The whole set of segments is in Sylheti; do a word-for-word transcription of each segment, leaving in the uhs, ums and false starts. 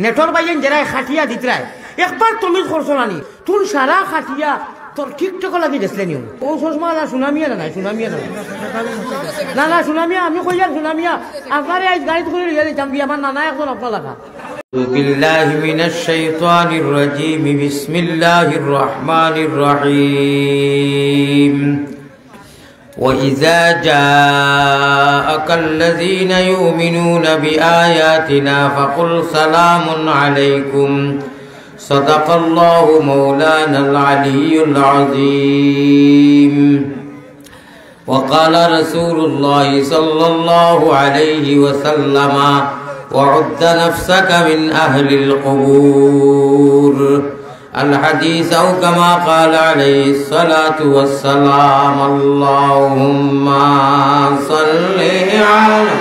নেটর বাইয়েন যেরায় খাটিয়া দিতরায়, একবার তমিজ করছো না নি? তুন সারা খাটিয়া তোর টিকটক লাগি গেছলে নিও। ও চশমা না সুনামিয়া না নাই, সুনামিয়া না নাই। না, না, সুনামিয়া, আমি কইয়ার সুনামিয়া। আপনারে আইজ গাড়িত করে লইয়া দিতাম, বি আমার নানা একজন আপনার লাগা। بالله من الشيطان الرجيم. بسم الله الرحمن الرحيم. وإذا جاءك الذين يؤمنون بآياتنا فقل سلام عليكم. صدق الله مولانا العلي العظيم. وقال رسول الله صلى الله عليه وسلم: وعد نفسك من أهل القبور. الحديث أو كما قال عليه الصلاة والسلام. اللهم صل على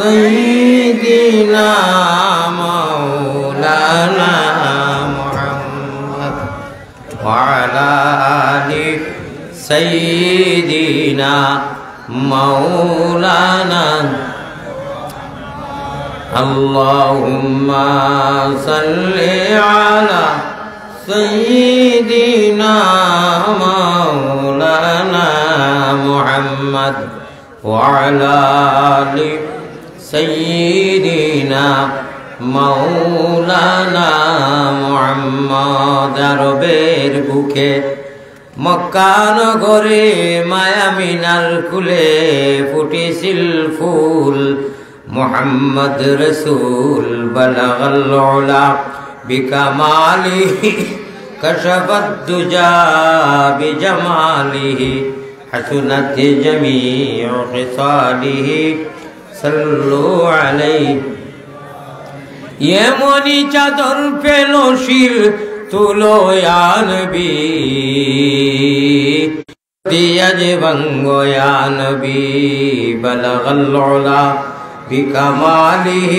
سيدنا مولانا محمد وعلى آل سيدنا مولانا. اللهم صل على سيدنا مولانا محمد وعلى آل سيدنا مولانا محمد. আরবের বুকে মক্কা নগরে মায়ামিনার কুলে ফুটিছিল ফুল মুহাম্মদ রসুল। بلغ العلا بكماله كشف الدجى بجماله حسنت جميع خصاله صلوا عليه. এমনি চাদর পেল শির তুলো ইয়া নবী, দিয়া যে ভাঙ্গো ইয়া নবী। بلغ العلا بكماله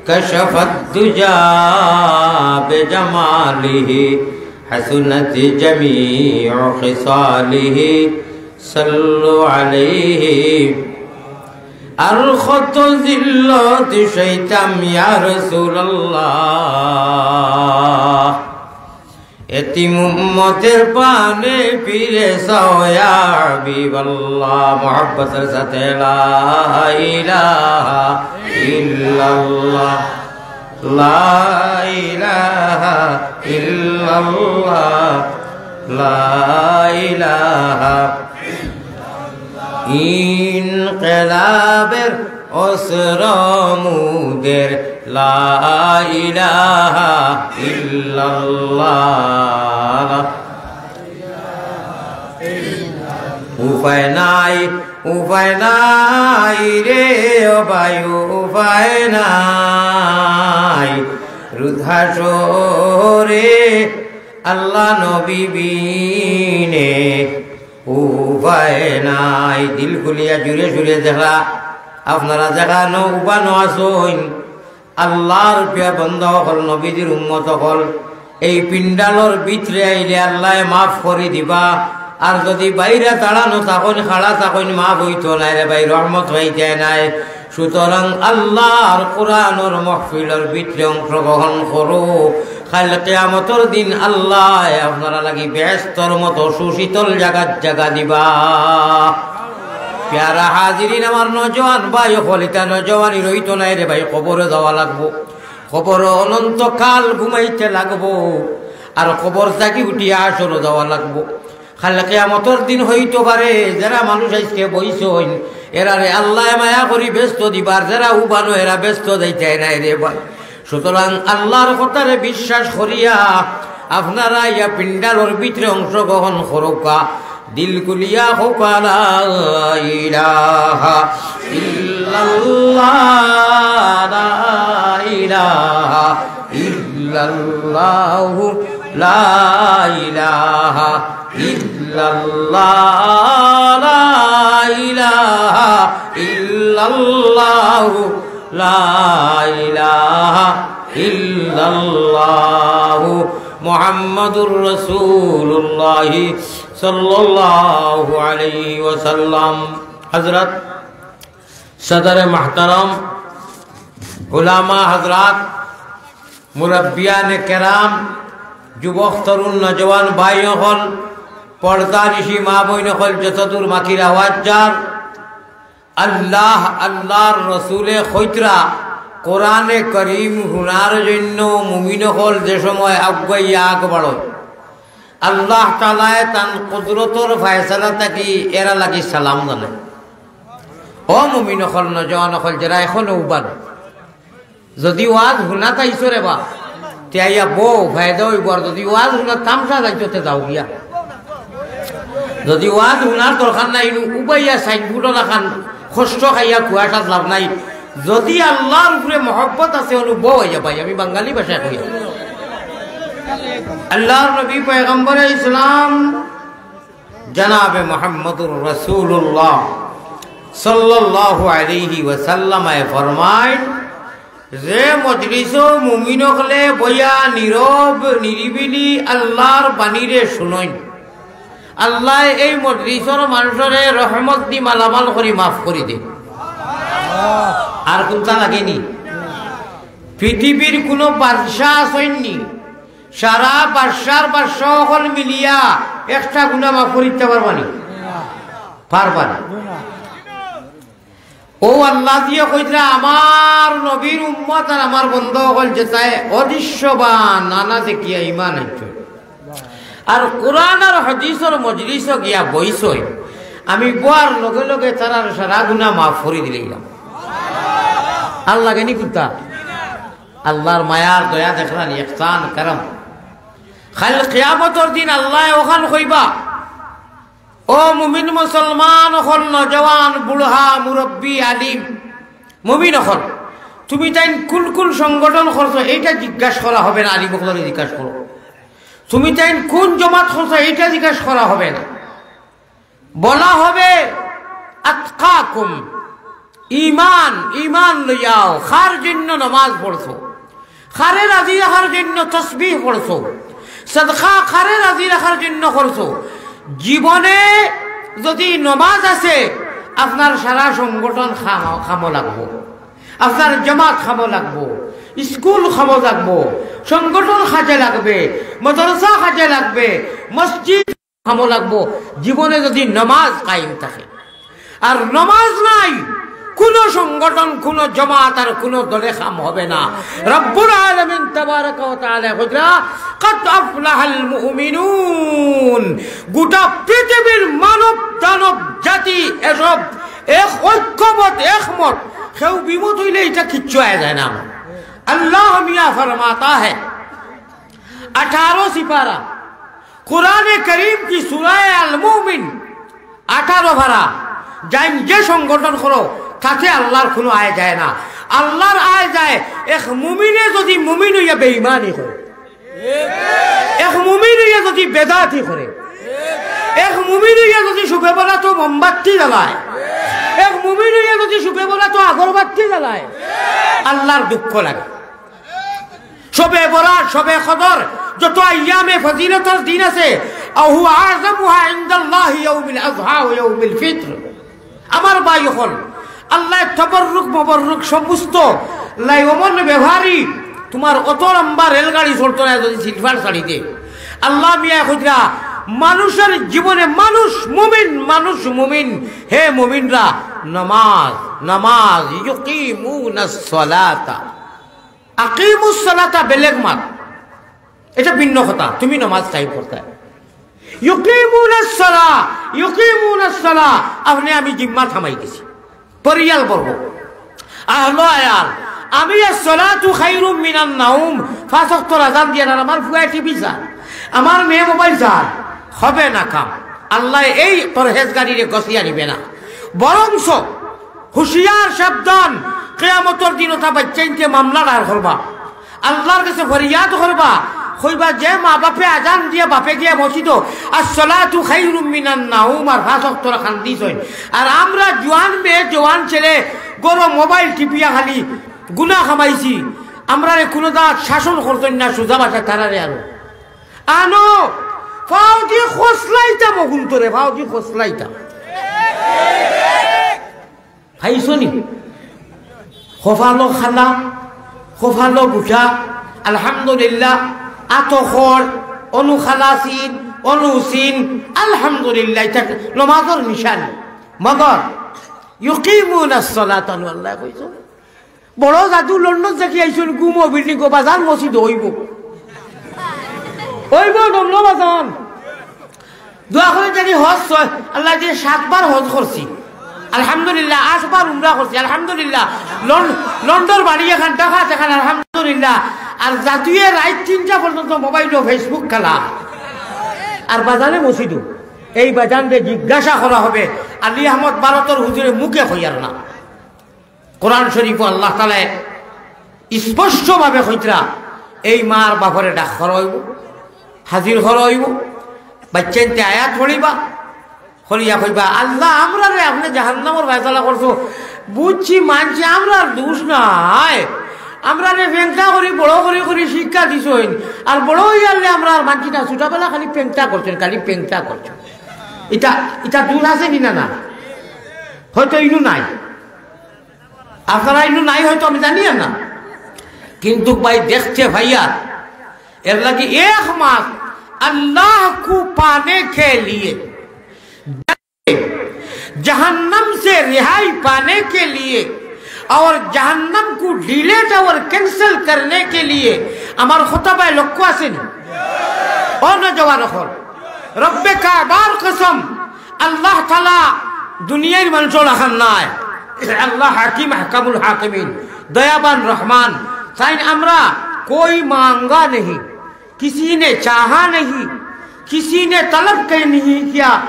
كشف الدجى بجماله حسنت جميع خصاله صلوا عليه. আর কত জিল্লত সইতাম ইয়া রাসূলুল্লাহ, এতিম উম্মতের পানে ফিরে চাও ইয়া হাবিবাল্লাহ। মহব্বতের সাথে লা ইলাহা ইল্লাল্লাহ, লা ইলাহা ইল্লাল্লাহ, লা ইলাহা। ইনকিলাবের অস্ত্র মুদের, লা ইলাহা ইল্লাল্লাহ। উপায় নাই, উপায় নাই রে ও ভাই, উপায় নাই। রুদ হাশরে আল্লাহ নবী বিনে উপায় নাই। দিল খুলিয়া জুরে সুরে যেরা, আপনারা যেখানো উবানো আছইন, আল্লাহর প্রিয় বন্দা অকল, নবীজির উম্মত অকল, এই পিন্ডালর ভিতরে আইলে আল্লায় মাফ করি দিবা। আর যদি বাইরে দাঁড়ানো থাকইন, খাড়া থাকইন, মাফ অইতো নায় রে ভাই, রহমত অইতো নায়। সুতরাং আল্লাহর কোরআনর মাহফিলর ভিতরে অংশগ্রহণ করো। কাইল কিয়ামতর দিন আল্লায় আপনারা লাগি বেহেস্তর মতো সুশীতল জাগাত জাগা দিবা। পেয়ারা হাজিরিন, আমার নওজোয়ান ভাই অকল, ইতা নওজোয়ানি রইতো নায় রে ভাই, কবরো যাওয়া লাগবো। কবরো অনন্তকাল ঘুমাইতে লাগবো, আর কবর থাকি উঠিয়া হাশরো যাওয়া লাগবো। কাইল কিয়ামতর দিন অইতো পারে, যেরা মানুষ আইজকে বইছইন, এরারে আল্লায় মায়া করি বেহেস্তো দিবা, আর যেরা উবানো এরা বেহেস্তো যাইতায় নায় রে ভাই। সুতরাং আল্লাহর কথারে বিশ্বাস করিয়া আপনারা ইয়া পিন্ডালর ভিতরে অংশগ্রহণ করউক্কা। দিল খুলিয়া কউক্কা, লা ইলাহা ইল্লাল্লাহ, লা ইলাহা ইল্লাল্লাহু, লা ইলাহা ইল্লাল্লাহ, লা ইলাহা ইল্লাল্লাহু, লা ইলাহা ইল্লাল্লাহু মুহাম্মাদুর রাসূলুল্লাহ সাল্লাল্লাহু আলাইহি ওয়াসাল্লাম। হযরত সদরে মুহতারাম, উলামা হযরত, মুরব্বিয়ানে কেরাম, যুবক, তরুণ, নওজোয়ান ভাই অকল, পর্দানিশি মা বইন অকল, যতদূর মাতির আওয়াজ যার, আল্লাহ, আল্লাহর রসুলে কইতরা, কোরআনে করিম হুনার জন্য মুমিন অকল যে সময় আগুয়াইয়া আগ বাড়য়, আল্লাহ তাআলায় তান কুদরতর ফয়সালা থাকি এরা লাগি সালাম জানায়। ও মুমিন অকল, নওজোয়ান অকল, যেরা এখনো উবান, যদি ওয়াজ হুনাত আইছো রে বা, তে আইয়া বও, ফায়দা অইবো। আর যদি ওয়াজ হুনাত তামশা যাইতো, তে যাও গিয়া। যদি ওয়াজ হুনার দরকার নাই, ইনু উবাইয়া সাইনবোর্ডর লাখান কষ্ট খাইয়া কুয়াশাত লাভ নাই। যদি আল্লাহর উপরে মহব্বত আছে, অনু বও আইয়া ভাই, আমি বাঙালি ভাষায় কইয়া। আল্লাহর নবী পয়গম্বরে ইসলাম জনাবে মুহাম্মদুর রাসূলুল্লাহ সাল্লাল্লাহু আলাইহি ওয়াসাল্লামে ফরমায়, যে মজলিসো মুমিন অকলে বইয়া নীরব নিরিবিলি আল্লাহর বাণীরে শুনইন, আল্লায় এই মজলিসর মানুষরে রহমত দি মালামাল করি মাফ করি দেইন। আর কুনতা লাগেনি? পৃথিবীর কুনু বাদশা আছইননি, সারা বাদশার বাদশা অকল মিলিয়া একটা গুনা মাফ করি দিতা পারবানি? পারবানি। ও আল্লাহ দিয়া কইতরা, আমার নবীর উম্মত আর আমার বন্দা অকল যেতায় অদৃশ্যবান, আনা দেখিয়া ইমান আনছইন। আর কোরআন আর হাদিসর মজলিসো গিয়া বইছইন, আমি বওয়ার লগে লগে তারার সারা গুনা মাফ করি দিলাইলাম। আর লাগেনি কুনতা? আল্লাহর মায়ার দয়া দেখরানি, ইহসান, করম। কাইল কিয়ামতর দিন আল্লায় অখান কইবা, ও মুমিন মুসলমান অকল, নওজোয়ান, বুড়া, মুরব্বি, আলিম, মুমিন অকল, তুমি তাইন কুন কুন সংগঠন করছো, এইটা জিজ্ঞাসা করা হবে না, আলিম অকলরে জিজ্ঞাসা করো। তুমি তাইন কুন জমাত করছো, এইটা জিজ্ঞাসা করা হবে না। বলা হবে, আতকাকুম, ইমান, ইমান লইয়াও, কার জন্য নমাজ পড়ছো, কারে রাজি রাখার জন্য তসবিহ পড়ছো, সদকা কারে রাজি রাখার জন্য করছো। জীবনে যদি নমাজ আছে, আপনার সারা সংগঠন খাম-, খামো লাগবো, আপনার জমাত খামো লাগবো, স্কুল খামো লাগবো, সংগঠন কাজে লাগবে, মাদ্রাসা কাজে লাগবে, মসজিদ খামো লাগবো, জীবনে যদি নমাজ কায়েম থাকে। আর নমাজ নাই, কুনু সংগঠন, কুনু জমাত আর কুনু দলে কাম হবে না। রব্বুল আলামিন তাবারাকা ওয়া তাআলা কইরা, "কাদ আফলাহাল মুমিনুন।" গোটা পৃথিবীর মানব দানব জাতি এসব এক ঐক্যমত, একমত। কেউ বিমত অইলে ইটা কিচ্ছু আয় যায় না। আল্লাহ মিয়া ফরমাতা হ্যায়, আঠারো সিপারা, কোরআনে করিম কি সূরায়ে আল মুমিন, আঠারো পারা, যাইন যে সংগঠন করো, তাতে আল্লাহর কুনু আয় যায় না। আল্লাহর আয় যায় এক মুমিনে যদি মুমিন অইয়া বেঈমানি করে, এক মুমিন অইয়া যদি বেদাতি করে, এক মুমিন অইয়া যদি শবে বরাতো মোমবাতি জ্বালায়, এক মুমিন অইয়া যদি শবে বরাতো আগরবাতি জ্বালায়, আল্লাহর দুঃখ লাগে। শবে বরাত, শবে কদর, যত আইয়ামে ফজিলতর দিন আছে, আহু আযমুহা ইনদাল্লাহি ইয়াউমুল আযহা ওয়া ইয়াউমুল ফিতর। আমার ভাই অকল, আল্লায় তবররুক মবররুক সমস্ত লাইওমন ব্যবহারী, তুমার অত লম্বা রেলগাড়ি চলতো না যদি সিলভার শাড়িতে। আল্লাহ মিয়া খুজরা মানুষের জীবনে মানুষ মুমিন, মানুষ মুমিন, হে মুমিনরা, নামাজ, নামাজ, ইউকিমুনাস সালাতা। আকিমুস সালাতা বেলেগ মাত, এটা ভিন্ন কথা। তুমি নমাজ কায়েম করতায়। ইউকিমুনাস সালা, ইউকিমুনাস সালা, আপনে আমি জিম্মা থামাই দিছি। পরিয়াল বর্গ, আহলো আয়াল, আমি আসসালাতু খাইরুম মিনান নাউম, পাঁচ ওয়াক্তর আজান দিয়া আর আমার ফুয়ায় টিভি চায়, আমার মেয়ে মোবাইল চায়, হবে না কাম। আল্লায় এই পরহেজগারিরে গছিয়া নিবে না, বরঞ্চ হুঁশিয়ার, সাবধান, কিয়ামতর দিন অতা বাইচ্চাইন্তে মামলা দায়ের করবা, আল্লাহর গেছে ফরিয়াদ করবা, কইবা যে মা বাপে আজান দিয়া বাপে গিয়া মসজিদো আসসালাতু খাইরুম মিনান নাউম আর পাঁচ ওয়াক্তর কান্দিছইন, আর আমরা জোয়ান মেয়ে জোয়ান ছেলে ঘরো মোবাইল টিপিয়া খালি গুনা কামাইছি, আমরারে কুনু দাত শাসন করছইন না, সুজা ভাষায় তারারে আনো, আনো, ফাও দি খসলাইতাম অগুন্তরে, ফাও দি খসলাইতাম। পাইছো নি? কপালো কালা, কপালো গুটা, আলহামদুলিল্লাহ, আতখর, অনুখালাসিন, অনুসিন, আলহামদুলিল্লাহ, ইটা নমাজর নিশানি। মগর ইউকিমুনাস সালাতা, আল্লায় কইছইন। বড় জাদু লন্ডন থাকি আইছইন, ঘুমো বিল্ডিংও, বাজান মসজিদ অইবো। অইবো, নমলো বাজান। দোয়া করি জানি হজ ছয়, আল্লায় দিয়া সাতবার হজ করছি, আলহামদুলিল্লাহ, আটবার উমরা করছি, আলহামদুলিল্লাহ। লন-, লন্ডনর বাড়ি এখান, ঢাকাত এখান, আলহামদুলিল্লাহ। আর জাদুয়ে রাইত তিনটা পর্যন্ত মোবাইলো Facebook খেলা, আর বাজানে মসজিদো। এই বাজানরে জিজ্ঞাসা করা হবে, আলী আহমদ ভারতর হুজুরে মুখে কইয়ার না। কোরআন শরীফো আল্লাহ তাআলায় স্পষ্টভাবে কইতরা, এই মার বাপরে ডাক করা অইবো, হাজির করা অইবো, বাচ্চাইন্তে আয়াত পড়িবা, পড়িয়া কইবা, "আল্লাহ, আমরারে আপনে জাহান্নামর ফয়সালা করছো, বুঝছি, মানছি, আমরার দোষ নাই, আমরারে ফেংটা করি, বড় করি, করি শিক্ষা দিছইন, আর বড় অইয়ারলে আমরা আর মানছি না, ছোটবেলা খালি ফেংটা করছইন, খালি ফেংটা করছইন।" ইটা, ইটা দোষ আছে নি না? না, হয়তো ইনু নাই। আপনারা ইনু নাই হয়তো, আমি জানি না। কিন্তু ভাই, দেখতে পাইয়ার, এর লাগি এক মাস, আল্লাহ কো পানে কে লিয়ে, জাহান্নাম সে রেহাই পানে কে লিয়ে, অর জাহান্নাম কো ডিলিট অর ক্যান্সেল করনে কে লিয়ে, আমার খুতবায় লক্ষ্য আছে নি? ও নওজোয়ান অকল, রব্বে কাবার কসম, আল্লাহ তাআলা দুনিয়ার মানষর লাখান নায়। আল্লাহ হাকিম, আহকামুল হাকিমিন, দয়াবান রহমান। তাইন আমরা কোই মাঙ্গা নেহি, কিসি নে চাহা নেহি, কিসি নে তলব কে নেহি কিয়া।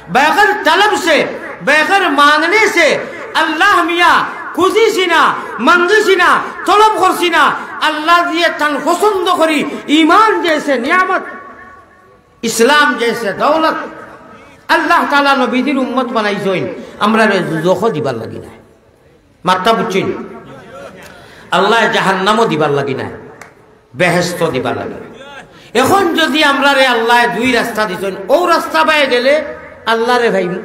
বেগের তলব সে, বেগের মাঙ্গনে সে আল্লাহ মিয়া খুজিছি না, মাঙ্গিছি না, তলব করছি না। আল্লাহ দিয়া তান পছন্দ করি, ইমান জেসে নিয়ামত, ইসলাম জেসে দৌলত, আল্লাহ তাআলা নবীজির উম্মত বানাইছইন, আমরারে দুজখো দিবার লাগি নায়। মাতটা বুঝছইন? আল্লায় জাহান্নামও দিবার লাগি নায়, বেহেস্ত দিবার লাগি নায়। এখন যদি আমরারে আল্লায় দুই রাস্তা দিছইন, অউ রাস্তা বায় গেলে আল্লারে পাইমু,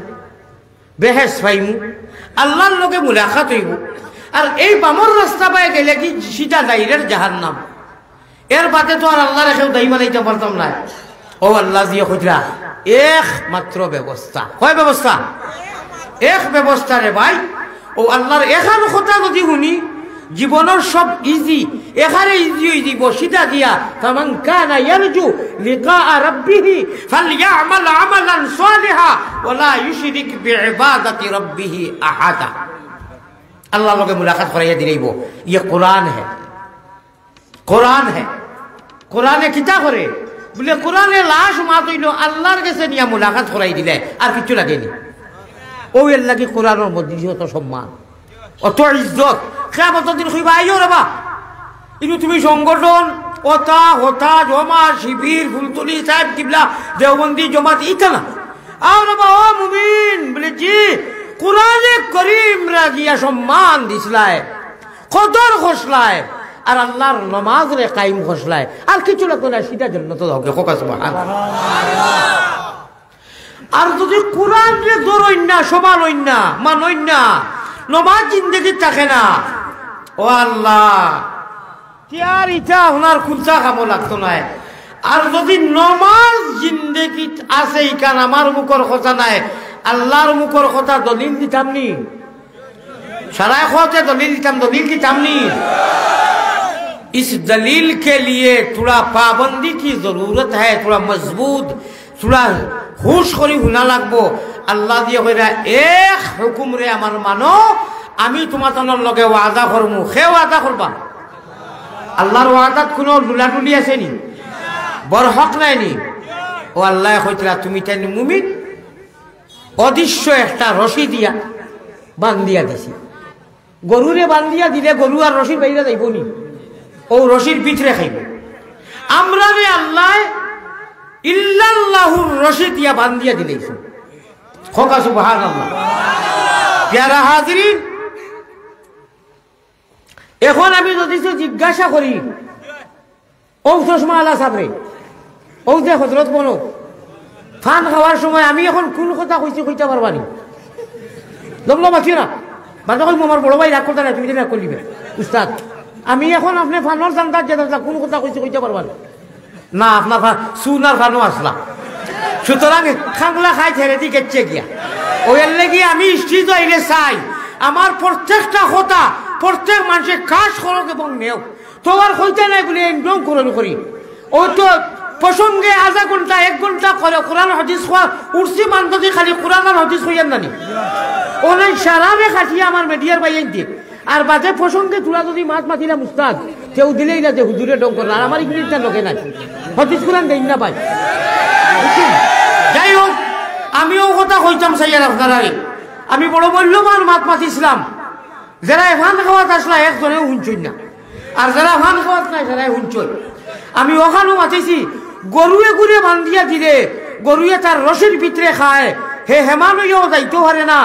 বেহেস্ত পাইমু, আল্লার লগে মুলাকাত অইবো। আর এই বামর রাস্তা বায় গেলে কি সিধা ডাইরেক্ট জাহান্নাম। এর বাদে তো আর আল্লারে কেউ দায়ী বানাইতাম পারতাম নায়। অউ আল্লায় দিয়া কইতরা, একমাত্র ব্যবস্থা। কয় ব্যবস্থা? এক ব্যবস্থা রে ভাই। অউ আল্লার এখান কথা যদি হুনি, জীবনর সব ইজি, এখানে ইজি অইযিবো, সিধা দিয়া। ফামান কানা ইয়ারজু লিকা রাব্বিহি ফালইয়ামাল আমালান সালিহা ওয়ালা ইউশরিক বিইবাদাতি রাব্বিহি আহাদা। আল্লার লগে মুলাকাত করাইয়া দিলাইবো। ইয়ে কোরআন হে, কোরআন হে। কোরআনে কিতা করে? বুলে, কোরআনে লাশ মাত অইলো, আল্লার গেছে নিয়া মুলাকাত করাই দিলে, আর কিচ্ছু লাগেনি। অউ এর লাগি কোরআনর মধ্যে অত সম্মান, অত ইজ্জত। কিয়ামতর দিন কইবা, "আইও রে বা, ইনু তুমি সংগঠন, অতা, হতা, জমা, শিবির, ফুলতলি, সাহেব কিবলা, দেওবন্দি, জমাত, ইতা না।" আও রে বা, ও মুমিন, বুলে, "জি।" কোরআনে করিমরে গিয়া সম্মান দিছলায়, কদর করছলায়, আর আল্লার নমাজরে কায়েম করছলায়, আর কিচ্ছু লাগতো না, সিধা জন্নতো যাওগি। কউক্কা সুবহানাল্লাহ। আর যদি কোরআনরে ধরইন না, সম্ভালইন না, মানইন না, নমাজ জিন্দেগিত থাকে না, ও আল্লাহ, তে আর ইতা আপনার কুন্তা কামো লাগতো নায়। আর যদি নমাজ জিন্দেগিত আছে, ইখান আমার মুখর কথা নায়, আল্লার মুখর কথা, দলিল দিতাম নি? সারায় কওতে দলিল দিতাম, দলিল দিতাম নি? ইস দলিল কে লিয়ে থুড়া পাবন্দি কি জরুরত হ্যায়, থুড়া মজবুত, থুড়া হুশ করি হুনা লাগবো। আল্লায় দিয়া কইরা, এক হুকুমরে আমার মানো, আমি তুমাতানর লগে ওয়াদা করমু। কে ওয়াদা করবা? আল্লার ওয়াদাত কুনু ডুলাডুলি আছে নি? বরহক নাই নি? অউ আল্লায় কইতরা, তুমি তাইন মুমিন, অদৃশ্য একটা রশি দিয়া বান্ধিয়া দিছি। গরুরে বান্ধিয়া দিলে গরু আর রশির বাইরে যাইবো নি? অউ রশির ভিতরে খাইবো। আমরারে আল্লায় ইল্লাল্লাহুর রশি দিয়া বান্ধিয়া দিলাইছইন। কউক্কা সুবহানাল্লাহ। পেয়ারা হাজিরিন, এখন আমি যদি জিজ্ঞাসা করি, অউ চশমাআলা সাবরে, অউ যে হজরত বনো, পান খাওয়ার সময় আমি এখন কুন কথা কইছি কইতা পারবা নি? লমলম আছিও না। বাদে কইমু, আমার বড় ভাই রাগ করতা নায়, তুমি রাগ করিলিবে। উস্তাদ, আমি এখন আপনে ফানোর জানতার যে দাদা কোন কথা কইছি কইতা পারবা না। না, আপনার ফা-, সুনার ফানো আসলা। সুতরাং খাংলা খাই ছেড়ে দি গেছে গিয়া। ওই এর লাগি আমি স্টেজ আইলে চাই, আমার প্রত্যেকটা কথা প্রত্যেক মানুষে কাজ করুক এবং নেও। তো আর কইতা নাই বলে এমন করুন করি। ও তো প্রসঙ্গে আধা ঘন্টা, এক ঘন্টা করে কোরআন হাদিস কওয়া, উঠছি মান যদি খালি কোরআন আর হাদিস কইয়ার নানি। ওনাই সারারে খাটিয়ে আমার মিডিয়ার ভাই আনতে। আর বাদে প্রসঙ্গে তোরা যদি মাত মাতিলাম উস্তাদ, কেউ দিলেই না যে হুজুরে ডং করলা, আর আমার ইংরেজটা লোকে নাই। হাদিস কোরআন দেই না ভাই। বুঝছেন? যাই হোক, আমিও কথা কইতাম চাইয়ার আপনারারে। আমি বড় মূল্যবান মাত মাতিছিলাম। যারা এখান খাওয়াত আসলা একজনেও হুনছইন না। আর যারা ফান খাওয়াত নাই, তারাই হুনছইন। আমি ওখানো মাতিছি, গরুয়ে গুরে বান্ধিয়া দিলে, গরুয়ে তার রশির ভিতরে খায়, হে হেমান অইয়াও যাইতো পারে না।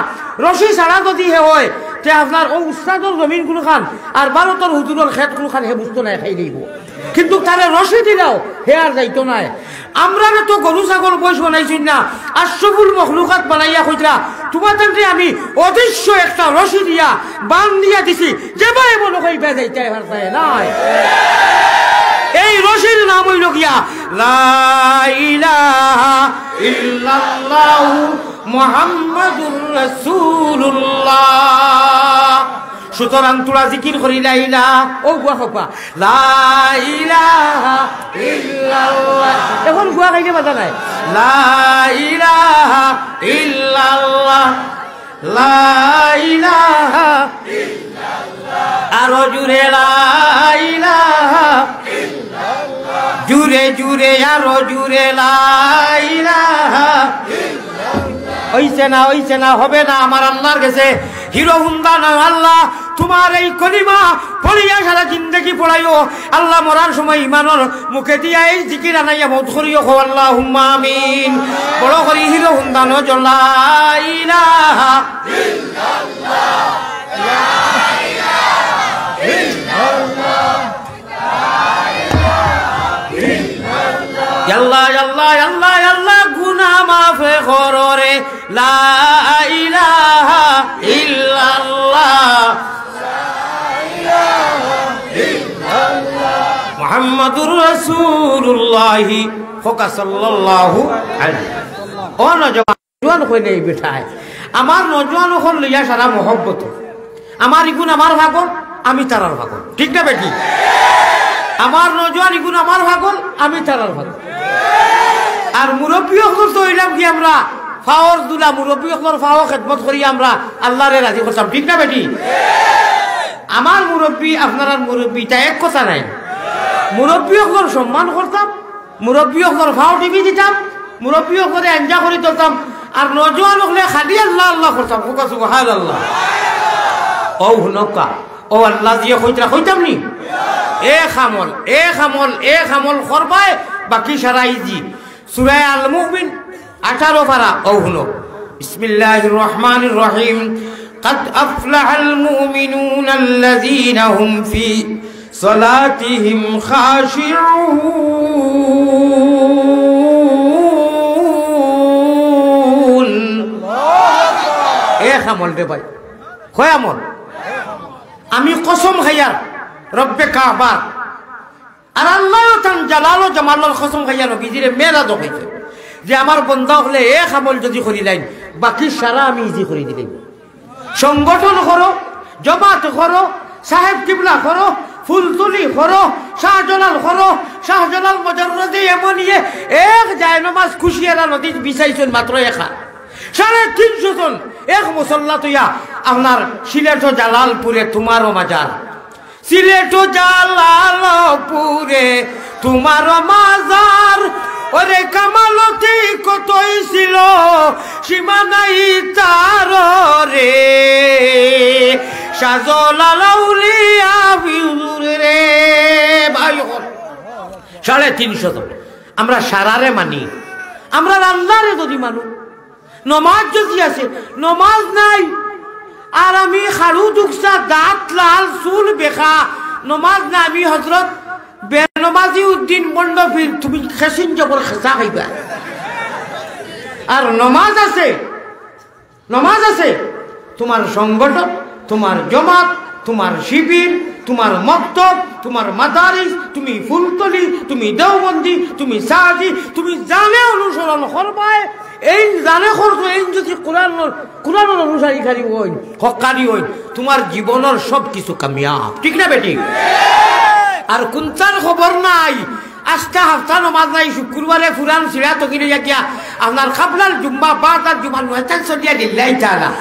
রশি ছাড়া যদি হে হয়, তে আপনার ও উস্তাদর জমিন গুলো খান, আর ভারতর হুজুরর খেত গুলো খান, হে বুঝতো নাই, খাই লইব। কিন্তু তারে রশি দিলাও, হে আর যাইতো নাই। আমরারে তো গরু ছাগল বইস বানাইছইন না, আশরাফুল মখলুকাত বানাইয়া কইতরা, তোমার তানরে আমি অদৃশ্য একটা রশি দিয়া বান্ধিয়া দিছি, যে ভাই মনে কই বেজাইতে পারতায় নাই। এই রশির নাম অইল গিয়া লা ইলাহা ইল্লাল্লাহু মুহাম্মাদুর রাসূলুল্লাহ। সুতরাং তোরা জিকির করি লা ইলাহা, ও গুয়া হবা, লা ইলাহা ইল্লাল্লাহ। এখন গুয়া গাইলে বাধা নাই। লা ইলাহা ইল্লাল্লাহ, লা ইলাহা ইল্লাল্লাহ। আরো জুরে লা ইলাহা, জুরে জুরে আরো জুরে লা ইলাহা। অইছে না, অইছে না, হবে না। আমার আল্লাহর গেছে হিরো হুন্দা না, আল্লাহ, তোমার এই কলিমা পড়িয়া সারা জিন্দেগি পড়াইও। আল্লাহ, মরার সময় ইমানর মুখে দিয়া এই জিকির আনাইয়া মউত করিও, কও আল্লাহুম্মা আমিন। বড় করি হিরো হুন্দা নজর লা ইলাহা ইল্লাল্লাহ। আল্লাহ, আল্লাহ, আল্লাহ, আল্লাহ, গুনা মাফ করো রে। লা ইলাহা ইল্লাল্লাহ। মুহাম্মাদুর রাসূলুল্লাহ। হোক সাল্লাল্লাহু আলাইহি। ও নওজোয়ান, নওজোয়ান কই নাই বেটায়। আমার নওজোয়ান অকল লইয়া সারা মহব্বত। আমার ইগুন আমার পাগল, আমি তারার পাগল। ঠিক না বেটি? আমার নওজোয়ান ইগুন আমার পাগল, আমি তারার পাগল। আর মুরব্বি অকল তো অইলাম কি আমরা, পাওর দুলা, মুরব্বি অকলর পাও খেদমত করি আমরা আল্লাহরে রাজি করতাম। ঠিক না বেটি? আমার মুরব্বি, আপনারার মুরব্বি, তা এক কথা নাই। মুরব্বি অকলর সম্মান করতাম, মুরব্বি অকলর পাও টিপি দিতাম, মুরব্বি অকলরে আঞ্জা করি ধরতাম, আর নওজোয়ান অকলে খালি আল্লাহ আল্লাহ করতাম। কউক্কা সুবহানাল্লাহ। ও হুনউক্কা, ও আল্লাহ জিয়ে কইতরা কইতাম নি? এক আমল, এক আমল, এক আমল করবায়, বাকি সারা ইজি। সূরা আল মুমিন, আঠারো পারা, ও হুনো। বিসমিল্লাহির রহমানির রহিম। قد أفلح المؤمنون الذين هم في صلاتهم خاشعون। এক আমল রে ভাই, কয় আমল? আমি কসম খাইয়ার রব্বে কাবার, আর আল্লাহও তান জালাল ও জামালর কসম খাইয়া নবীজিরে মেরাজ কইছে যে আমার বন্দা অকলে এক আমল যদি করিলাইন, বাকি সারা আমি ইজি করি দিলাইমু। সংগঠন করো, জমাত করো, সাহেব কিবলা করো, ফুলতলি করো, শাহজালাল করো, শাহজালাল মজররদে এমনিয়ে এক জায়নামাজ কুশিয়ারা নদীত বিছাইছইন মাত্র একা। সাড়ে তিনশো জন এক মুসল্লা তুইয়া আপনার সিলেট ও জালালপুরে তোমারও মাজার। সিলেট ও জালালপুরে তোমার মাজার, ওরে কামালতি কতই ছিল, সীমা নাই তার রে। শাহজালাল আউলিয়া হুজুর রে। ভাই অকল, সাড়ে তিনশো জন। আমরা সারারে মানি, আমরা আল্লাহরে যদি মানু, নমাজ যদি আছে, নমাজ নাই। আর আমি খাড়ু দুকসা, দাঁত লাল, চুল বেকা, নমাজ না, আমি হজরত বেনমাজি উদ্দিন বন্ড ফির, তুমি খেসিন জবর খেসা খাইবা। আর নমাজ আছে, নমাজ আছে, তোমার সংগঠন, তোমার জমাত, তোমার শিবির, তুমার মক্তব, তুমার মাদারিস, তুমি ফুলতলি, তুমি দেওবন্দি, তুমি সাদি, তুমি জানে অনুসরণ করবায়। এইন জানে করছো, এইন যদি কোরআনর, কোরআনর অনুসারীকারী অইন, হক্কানি অইন, তুমার জীবনর সব কিছু কামিয়াব। ঠিক না বেটি? আর কুনটার খবর নাই, আস্তা হাপ্তা নমাজ নাই, শুক্রবারে ফুরান সিরা তকি লইয়া গিয়া আপনার কাবলাল জুম্মা, বাদাল জুম্মা, নয়তান চলিয়া দিল্লাই তালা।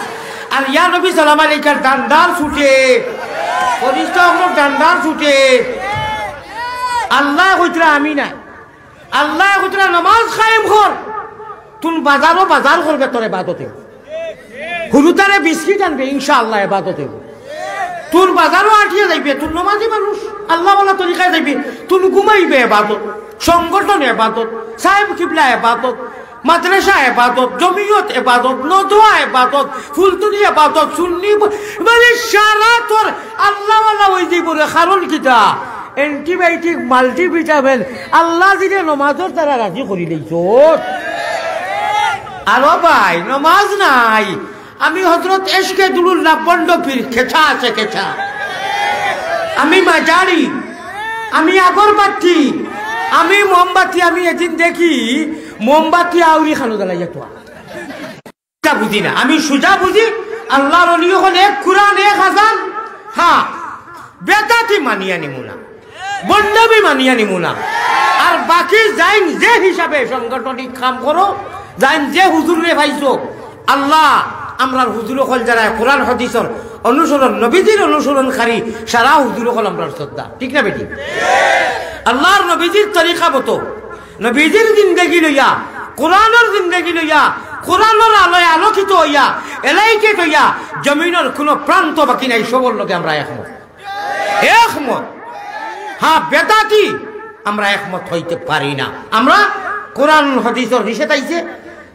আর ইয়া নবী সালাম আলাইকার ডান্ডার ছুটে, ফরিস্তা অকলর ডান্ডার ছুটে। আল্লায় কইতরা আমি নাই, আল্লায় কইতরা নমাজ কায়েম কর। তুন বাজারো বাজার করবে তোর এবাদতে। হুরুতারে বিস্কিট আনবে, ইনশাআল্লাহ এবাদত অইবো। তুন বাজারো আটিয়া যাইবে, তুন নমাজি মানুষ, আল্লাহওয়ালা তরিকায় যাইবে, তুন ঘুমাইবে এবাদত, সংগঠন এবাদত, সাহেব কিবলা এবাদত, মাদ্রাসা এবাদত, জমিয়ত এবাদত, নদোয়া এবাদত, ফুলতলি এবাদত, সুন্নি ব-, মানে সারা তোর আল্লাহওয়ালা অই যাইবো রে। কারণ কিতা? অ্যান্টিবায়োটিক, মাল্টিভিটামিন, আল্লাহ দিলে নমাজর দ্বারা রাজি করি লইছস। আরো ভাই, নমাজ নাই। আমি হযরত এশকে দুলুল্লাহ বন্ড পীর, খেচা আছে খেচা। আমি মাজারি, আমি আগরবাতি, আমি মোমবাতি। আমি এদিন দেখি মোমবাতি আউরি খানো জ্বালাইয়া তোয়া। তা বুঝি না, আমি সুজা বুঝি। আল্লাহর অলি অকল এক কুরআন, এক আজান। হ্যাঁ, বেদাতি মানিয়া নিমু না, বন্ডামি মানিয়া নিমু না। আর বাকি যাইন যে হিসাবে সাংগঠনিক কাম করো, যাইন যে হুজুররে পাইছো, আল্লাহ, আমরার হুজুর অকল যারা কোরআন হাদিসর অনুসরণ, নবীজির অনুসরণকারী, সারা হুজুর অকল আমরার শ্রদ্ধা। ঠিক না বেটি? আল্লাহর নবীজির তরিকা মতো, নবীজির জিন্দেগি লইয়া, কোরআনর জিন্দেগি লইয়া, কোরআনর আলোয় আলোকিত অইয়া, এলাইটেড অইয়া, জমিনর কুনু প্রান্ত বাকি নাই, সবর লগে আমরা একমত। একমত। হ্যাঁ, বেদাতি আমরা একমত অইতে পারি না। আমরা কোরআন হাদিসর নিষেধ আইছে,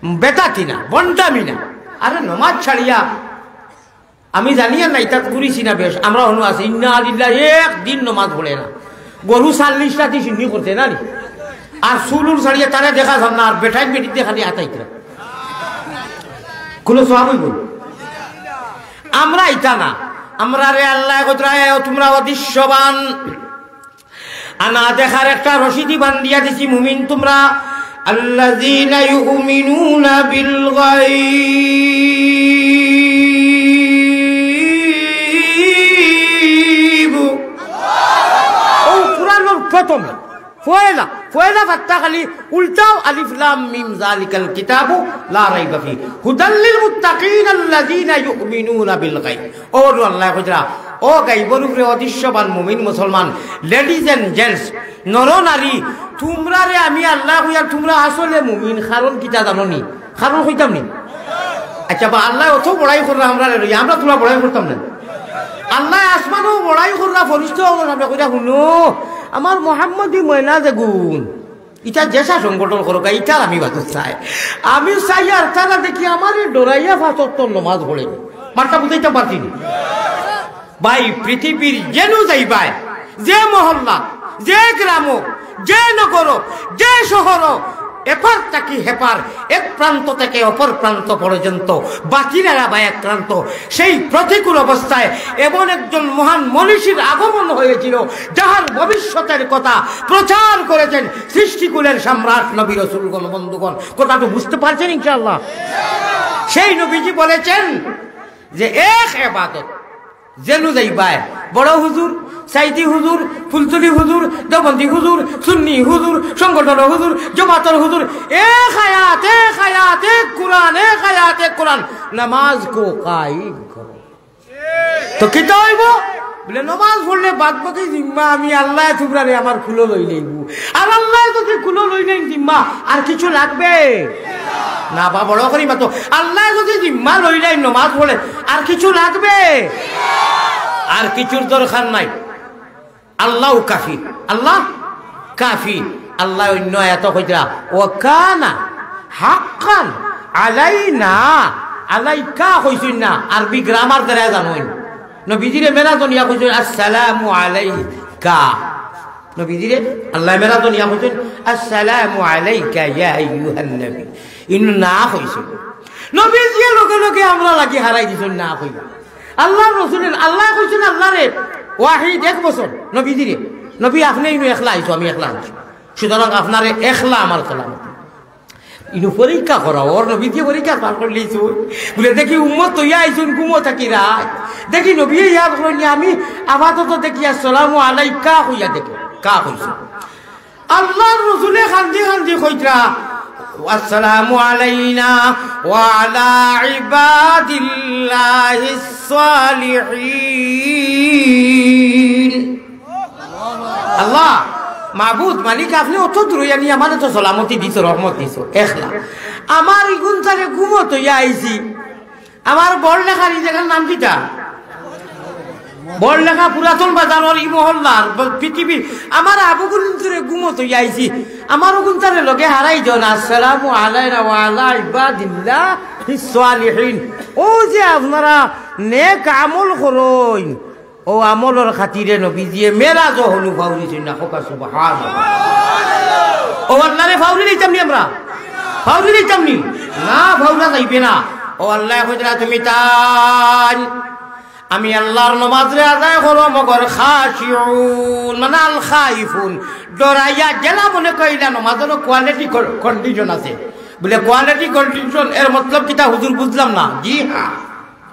বেদাতি না, বন্ডামি না। আরে নমাজ ছাড়িয়া আমি জানি আর না, ইতা করিছি না বেশ। আমরা হনো আছি, ইন্না আলিল্লাহ, একদিন নমাজ পড়ে না। গরু চাল্লিশটা দি সিন্নি করছে না নি? আর চুল উল ছাড়িয়ে তারে দেখা যান না, আর বেটাইন বেটিতে খালি আতাইতরা। কুনু সওয়াব অইবো? আমরা ইতা না। আমরারে আল্লায় কইতরা, "এ, ও তুমরা অদৃশ্যবান।" আনা দেখার একটা রশিদি বান্ধিয়া দিছি, মুমিন তুমরা। আল্লাযীনা ইউমিনুনা বিল গায়ব। ও কোরআনর প্রথম, পয়লা, পয়লা পাত্তা খালি উল্টাও, আলিফ লাম মিম, যালিকাল কিতাবু লা রাইবা ফি, হুদাল লিল মুত্তাকিন আল্লাযীনা ইউমিনুনা বিল গায়ব। ও নু আল্লায় কইতরা, ও গাইবর উপরে অদৃশ্যবান মুমিন মুসলমান, ladies and gents, নর নারী, তুমরারে আমি আল্লায় কইয়ার তুমরা আসলে মুমিন, কারণ কিতা জানো নি? কারণ কইতাম নি? আচ্ছা, বা আল্লায় অত বড়াই কররা আমরারে লইয়া, আমরা তুমরা বড়াই করতাম না? আল্লায় আসমানো বড়াই কররা, ফরিস্তা অকলর সামনে কইরা, "হুনো, আমার মোহাম্মদী ময়না যেগুন, ইতা যেসা সংগঠন করউক্কা, ইতার আমি বাদত চাই। আমি চাই আর তারা দেখি আমারে ডরাইয়া পাঁচ ওয়াক্ত নমাজ পড়ে।" মাতটা বুঝাইতাম পারছি নি? ভাই, পৃথিবীর যেনু যাইবায়, যে মহল্লা, যে গ্রাম, যে নগর, যে শহর, এপার থাকি হেপার, এক প্রান্ত থেকে অপর প্রান্ত পর্যন্ত বাতিলেরা বা আক্রান্ত, সেই প্রতিকূল অবস্থায় এমন একজন মহান মনীষীর আগমন হয়েছিল, যাহার ভবিষ্যতের কথা প্রচার করেছেন সৃষ্টিকুলের সম্রাট নবী রসুলগণ। বন্ধুগণ, কথাটা বুঝতে পারছেন ইনশাআল্লাহ? সেই নবীজি বলেছেন যে এক এবাদত, যেনু যাইবায়, বড় হুজুর, সাইদি হুজুর, ফুলতলি হুজুর, দেওবন্দি হুজুর, সুন্নি হুজুর, সংগঠন হুজুর, জমাতর হুজুর, এক আয়াত, এক আয়াত, এক কোরআন, এক আয়াত, এক কোরআন, নামাজ কো কায়েম করো। তো কিতা অইবো? বলে, নমাজ পড়লে বাদ বাকি জিম্মা আমি আল্লায় তুমরারে আমার কুলো লই লইবো। আর আল্লায় যদি কুলো লই নেইন জিম্মা, আর কিছু লাগবে? না বা, বড় করি মাতো। আল্লায় যদি জিম্মা লই নেইন নমাজ পড়লে, আর কিছু লাগবে? আর কিছুর দরকার নাই। আল্লাহ কাফি, আল্লাহ কাফি। আল্লায় অন্য আয়াতো কইতরা, "ওয়া কানা হাক্কান আলাইনা।" আলাইকা কইছইন না, আরবি গ্রামার যারা জানইন। নবীজিরে মেরাজো নিয়া কইছইন, "আসসালামু আলাইকা।" নবীজিরে আল্লায় মেরাজো নিয়া কইছইন, "আসসালামু আলাইকা ইয়া আইয়ুহান নবী।" ইনো না কইছইন। নবীজিয়ে লগে লগে আমরার লাগি হারাই দিছইন না কইয়া। আল্লাহর রসুলে, আল্লায় কইছইন আল্লারে, ওয়াহিদ এক বছর নবীজিরে, "নবী, আপনে ইনু একলা আইছো, আমি একলা আইছি, সুতরাং আপনারে একলা আমার সালামতি।" ইনু পরীক্ষা করা, ওর নবীজিয়ে পরীক্ষা পার করলিছইন। বুলে, "দেখি উম্মত অইয়া আইছইন ঘুমো থাকি রাইত, দেখি নবীয়ে ইয়াদ করইন, আমি আপাতত দেখি আসসালামু আলাইকা কইয়া দেখি কা কইছে।" আল্লার রসুলে কান্দি কান্দি কইতরা, "আসসালামু আলাইনা ওয়া আলা ইবাদিল্লাহিস সালিহিন।" আল্লাহ, মাবুদ, মালিক, আপনে অত দূর অইয়া নি আমারে তো সালামতি দিছো, রহমত দিছো, একলা। আমার ইগুনতারে ঘুমো থইয়া আইছি, আমার বড় লেখার ই জাগার নাম কিতা? বড় লেখা পুরাতন বাজারর ই মহল্লার ব-, পৃথিবীর আমার আবুগুনতারে ঘুমো থইয়া আইছি। আমার অগুনতারে লগে হারাই দেও না। আসসালামু আলাইনা ওয়া আলা ইবাদিল্লাহিস সালিহিন। অউ যে আপনারা নেক আমল করইন, অউ আমলর খাতিরে নবীজিয়ে মেরাজো হনু ফাউরিছইন না। কউক্কা সুবহানাল্লাহ। অউ আল্লারে ফাউরি লইতাম নি আমরা? ফাউরি লইতাম নি? না, ফাউরা যাইবে না। অউ আল্লায় কইরা, "তুমি তাইন, আমি আল্লার নমাজরে আদায় করো, মগর খাশিউন, মানে আল খাইফুন, ডরাইয়া গেলা মনে কইলা।" নমাজরও quality con-, condition আছে। বুলে, "Quality condition এর মতলব কিতা হুজুর, বুঝলাম না।" জি হ্যাঁ,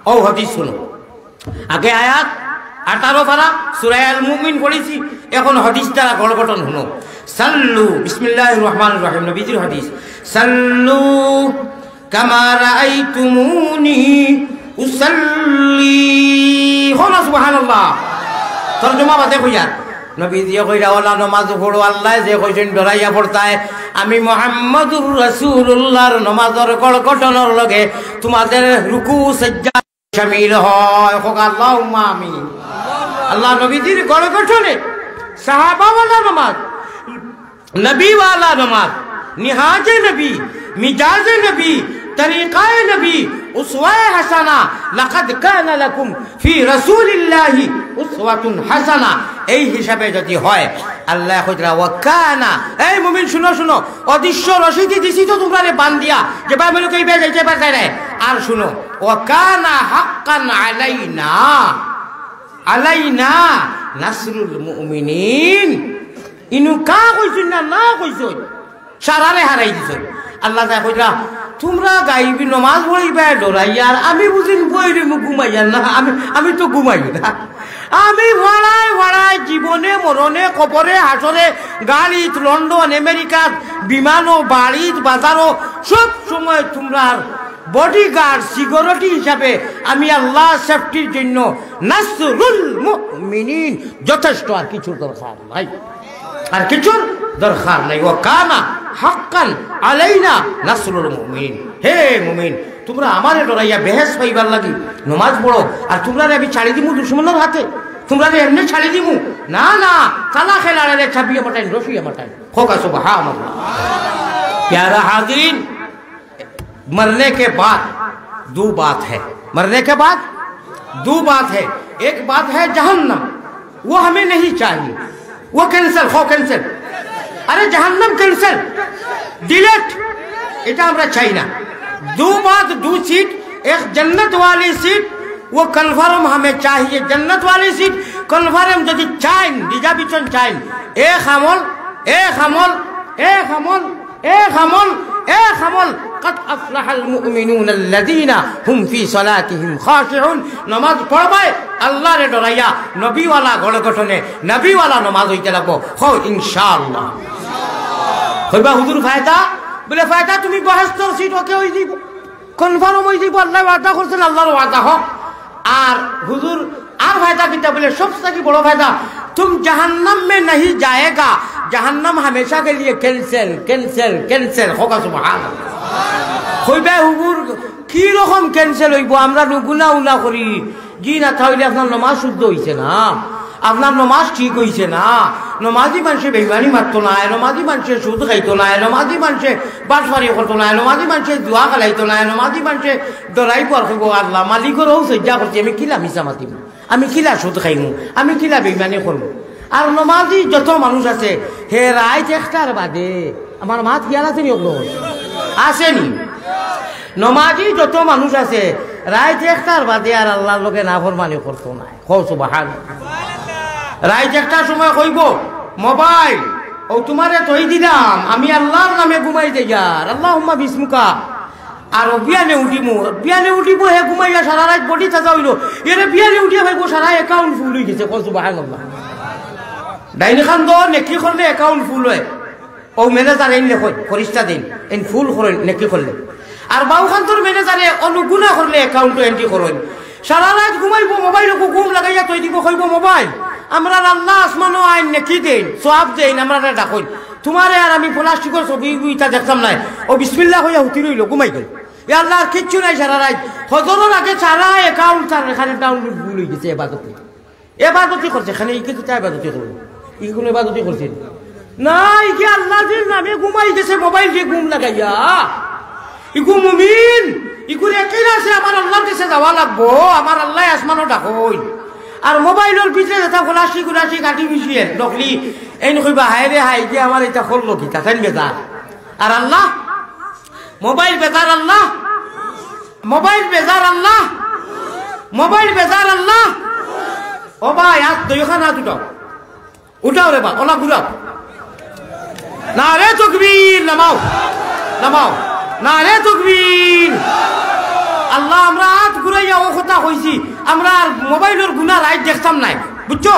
অউ হাদিস হুনো। আগে আয়াত আঠারো পারা সূরা আল মুমিন পড়ছি, এখন হাদিস দ্বারা গড় গঠন হুনো। সাল্লু, বিসমিল্লাহির রহমানির রহিম, নবীজির হাদিস, "সাল্লু কামা রাআইতুমুনি উসাল্লি।" কও না সুবহানাল্লাহ। তর্জমা বাদে কইয়ার। নবীজিয়ে কইরা, "অলা নমাজ পড়ো।" আল্লায় যে কইছইন ডরাইয়া পড়তায়, আমি মুহাম্মাদুর রাসূলুল্লাহর নমাজর গড় গঠনর লগে তোমাদের রুকু সাজদা শামিল হয়। কউক্কা আল্লাহুম্মা আমিন। আল্লার নবীজির গড় গঠনে সাহাবাওয়ালা নমাজ, নবীওয়ালা নমাজ, নিহাজে নবী, মিজাজে নবী, তরিকায়ে নবী, উসওয়ায়ে হাসানা, লাকাদ কানা লাকুম ফি রাসূলিল্লাহি উসওয়াতুন হাসানা। এই হিসাবে যদি হয়, আল্লায় কইরা, "ওয়া কানা", এই মুমিন, শুনো, শুনো, অদৃশ্য রশিদি দিছি তো তুমরারে বান্ধিয়া, যে ভাই মনে করি ভাই যাইতে পারতায় নায়। আর শুনো, "ওয়া কানা হাক্কান আলাইনা, আলাইনা নাসরুল মুমিনিন।" ইনু কা কইছইন না, না কইছইন, সারারে হারাই দিছইন। আল্লায় কইরা, "তুমরা গাইবি নমাজ পড়িবায় ডরাইয়া, আর আমি বুঝিন বই রইমু ঘুমাইয়া না, আমি, আমি তো ঘুমাই না।" আমি ফাড়ায় ফাড়ায় জীবনে মরণে কবরে হাশরে গাড়িত লন্ডন আমেরিকাত বিমানো বাড়িত বাজারো সব সময় তুমরার bodyguard security হিসাবে আমি আল্লার safetyর জন্য নাসরুল মুমিনিন যথেষ্ট, আর কিছুর দরকার নাই, আর কিছুর দরকার নাই। "ওয়া কানা হাক্কান আলাইনা নাসরুল মুমিনিন।" হে মুমিন, তুমরা আমারে ডরাইয়া বেহেশত পাইবার লাগি নমাজ পড়ো, আর তুমরারে আমি ছাড়ি দিমু দুশমনর হাতে? তুমরারে এমনে ছাড়ি দিমু? না, না, তালা খেলারে চাবিয়ে মাটাইন, রশিয়ে মাটাইন। কউক্কা সুবহানাল্লাহ। प्यारा हाज़िरीन, मरने के बाद दो बात है, मरने के बाद दो बात है। एक बात है जहन्नम, वो हमें नहीं चाहिए, वो cancel, हो cancel। अरे जहन्नम cancel, delete, এটা আমরা চাই না। दो बात, दो सीट, एक जन्नत वाली सीट, वो confirm हमें चाहिए। जन्नत वाली सीट confirm যদি চাইন, reservation চাইন, এক আমল, এক আমল, এক আমল, এক আমল, এক আমল। قد أفلح المؤمنون الذين هم في صلاتهم خاشعون। নমাজ পড়বায় আল্লারে ডরাইয়া, নবীওয়ালা গড় গঠনে, নবীওয়ালা নমাজ অইতে লাগবো। কও ইনশাআল্লাহ। কইবা, "হুজুর, ফায়দা?" বুলে, "ফায়দা তুমি বেহেশতর সিট okay অই যাইবো।" Confirm অই যাইবো, আল্লায় ওয়াদা করছইন, আল্লার ওয়াদা হক। আর হুজুর, আর ফায়দা কিতা? বুলে, সব থাকি বড় ফায়দা, "তুম জাহান্নাম মে নাহি জায়েগা, জাহান্নাম হামেশা কে লিয়ে cancel, cancel, cancel।" কউক্কা সুবহানাল্লাহ। কইবা, "হুজুর, কি রকম cancel অইবো? আমরা নু গুনা উনা করি।" জি না, তা অইলে আপনার নমাজ শুদ্ধ অইছে না। আপনার নমাজ ঠিক অইছে না। নমাজি মানষে বেইমানি মারতো নায়, নমাজি মানষে সুদ খাইতো নায়, নমাজি মানষে বাটপারি করতো নায়, নমাজি মানষে জুয়া খেলাইতো নায়, নমাজি মানষে ডরাইবো আর কইবো, "আল্লাহ, মালিকর অউ সইজ্জা করছি, আমি কিলা মিছা মাতিমু, আমি কিলা সুদ খাইমু, আমি কিলা বেইমানি করমু?" আর নমাজি যত মানুষ আছে, হে রাইত একটার বাদে, আমার মাত খেয়াল আছে নি অগুন? আছে নি? নমাজি যত মানুষ আছে, রাইত একটার বাদে আর আল্লার লগে নাফরমানি করতো নায়। কও সুবহান। রাইত একটার সময় কইবো, "মোবাইল, অউ তুমারে থই দিলাম, আমি আল্লার নামে ঘুমাই যাইয়ার, আল্লাহুম্মা বিসমুকা।" আর অউ বিয়ানে উঠিমু, বিয়ানে উঠিবো, হে ঘুমাইয়া সারা রাইত body তাজা অইলো, এরে বিয়ানে উঠিয়া পাইবো সারা account full অইগেছে। কও সুবহানাল্লাহ। ডাইন কান্দো নেকি করলে account full অয়। অউ manager এইন লেখইন, ফিরিস্তা দেইন, এইন full করইন নেকি করলে। আর বাউ কান্দর manager এ অনো গুনা করলে account entry করইন। সারা রাইত ঘুমাইবো, মোবাইল অগু ঘুম লাগাইয়া থই দিবো, কইবো, "মোবাইল, আমরার আল্লা আসমানো আইন নেকি দেইন, সওয়াব দেইন, আমরারে ডাকইন। তুমারে আর আমি প্লাস্টিকর ছবি ইতা দেখতাম নায়।" অউ বিসমিল্লাহ কইয়া হুতি রইলো, ঘুমাই গেল। ইয়া আল্লা, আর কিচ্ছু নাই সারা রাইত। ফজরর আগে সারা account তার এখানে download full অইগেছে এবাদতে। এবাদতি করছে, খালি ইকে কিতা এবাদতি করলো? ইকে কুনু এবাদতি করছে? না, ইকে আল্লার নামে ঘুমাই গেছে, মোবাইল দিয়া ঘুম লাগাইয়া। ইগু মুমিন, ইগুর একিন আছে, আমার আল্লার গেছে যাওয়া লাগবো, আমার আল্লায় আসমানো ডাকইন। আর মোবাইলর ভিতরে যেতা ফলাশি গুলাশি কাটি মিশিয়ে নকলি, এইন কইবা, "হায় রে হায়, ইগিয়ে আমার ইতা করলো কিতা?" তাইন বেজার। আর আল্লা, মোবাইল বেজার আল্লা, মোবাইল বেজার আল্লা, মোবাইল বেজার আল্লা। ও ভাই, আত দুইখান আত উঠাও, উঠাও রে বা, অলা ঘুরাও। নারে তকবীর, নামাও, নামাও। নারে তকবীর। আল্লা, আমরা আত ঘুরাইয়া অউ কথা কইছি, আমরা আর মোবাইলর গুনা রাইত দেখতাম নায়, বুঝছো?